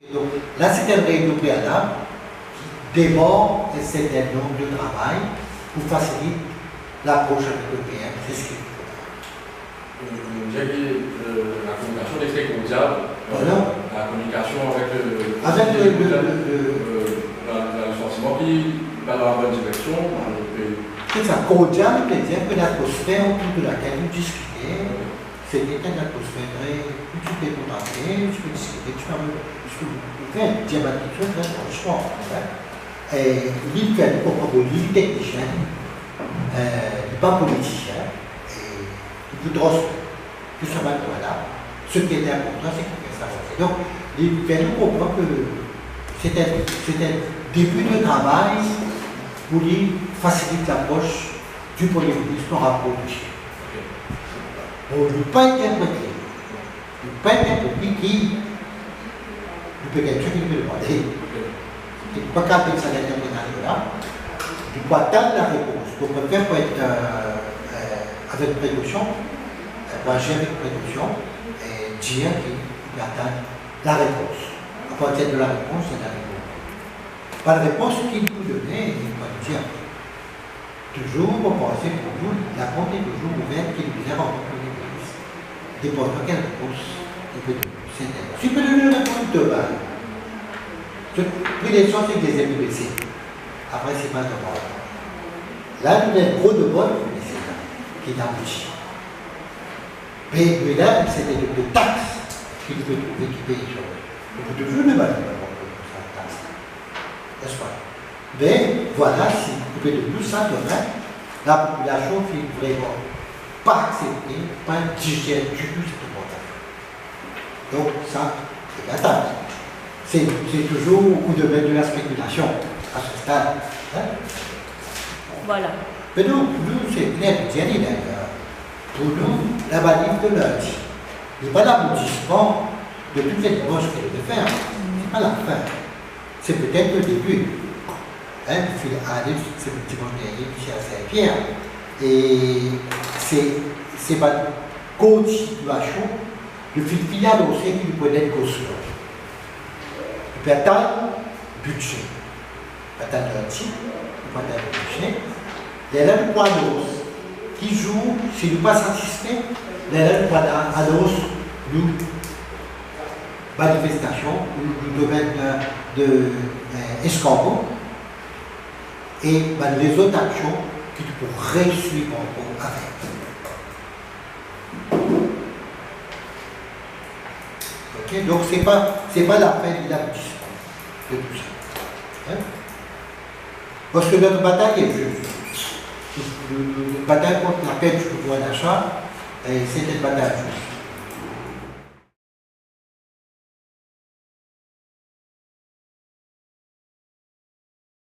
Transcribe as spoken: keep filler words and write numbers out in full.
Donk, la, se enn reynion prealab ki demar enn sertin nonb de travay pou fasilit lapros avek le P M, se seki nou pe fer. Ou dir ki, euh, la kominikasion lé tre kordial, euh, Pardon ? La kominikasion avek, euh, Avek le, le, le, le, euh, la, la, le santiman ki va dan la bonn direksion, alor ke Se sa, kordial, se-a-dir ke latmosfer otour de lakel nou diskite, Ok. se enn latmosfer tre, ou ti pe kontakte, ou ti pe diskite, ou ti pe, ou ti pe, ou ti pe dir bann kiksoz tre fransman, hein. E li fer nou konpran, bon, li teknisien, euh, li pa politisien, e li pou transmet tou sa bann pwin la. Seki enportan, se ki fer sa avanse. Donk, li fer nou konpran ke se enn, se enn debi de travay pou li fasilit lapros di Premie Minis par rapor dosie. Bon, nou pa interpret li. Nou pa interpret li ki nou pe gagn tou ki nou pe demande. Nou pa kapav fer sa interpretasion la. Nou pou atann larepons. Donk, nou prefer pou et, euh, euh, avek prekosion, euh, pou azir avek prekosion, e dir ki nou pe atann larepons. Apartir de larepons, se larepons. Bann repons ki li pou done, li pou dir, touzour, mo panse pou nou, laport lé touzour ouver, ki nou bizin rankont Premie Minis. Depandan kel repons li pe done. Se enn, si li pe done enn repons global, zot pri lesans ek deziem pe bese. Apre, se pa normal. La, nou ena gro demann pou bese la, ki inn abouti. Me, me la, se de, de tax ki nou pe trouve ki peye zot. Nou pou touzour demann pou sa tax la. N'est-ce pas ? Me, vwala, si nou pe donn tou sa, demin, lapopilasion finn vreman pa aksepte, pa dizer ditou set ogmantasion. Donk, sa, se la tax. Se, se touzour o domenn de la spéculation, à ce stade, hein ? Vwala. Me nou, nou, se kler, nou dir li, la, pou nou, la manif de lindi, li pa labotisman de tou bann demars ki nou pe fer, se pa lafin. Se petet le debi. Hein, finn ale, se ti mwa dernie, isi a Sin-Pier. E se, se bann kontinuasion, nou finn fini anonse ki nou pou ena enn kosyon. Nou pe atann bidze. Atann lindi, nou pou atann bidze. Lerla nou pou anons ki zour, si nou pa satisfe, lerla nou pou anons nou manifestasion, nou, nou domenn de, de, euh, eskanmo, e bann lezot aksion ki nou pou reysi ankor avek. Ok, donk se pa, se pa lafin ni labotisman de tou sa. Hein ? Parski nou batay lé zis. Nou, nou, nou batay kont lapert di pouvwar dasa, e se enn batay zis.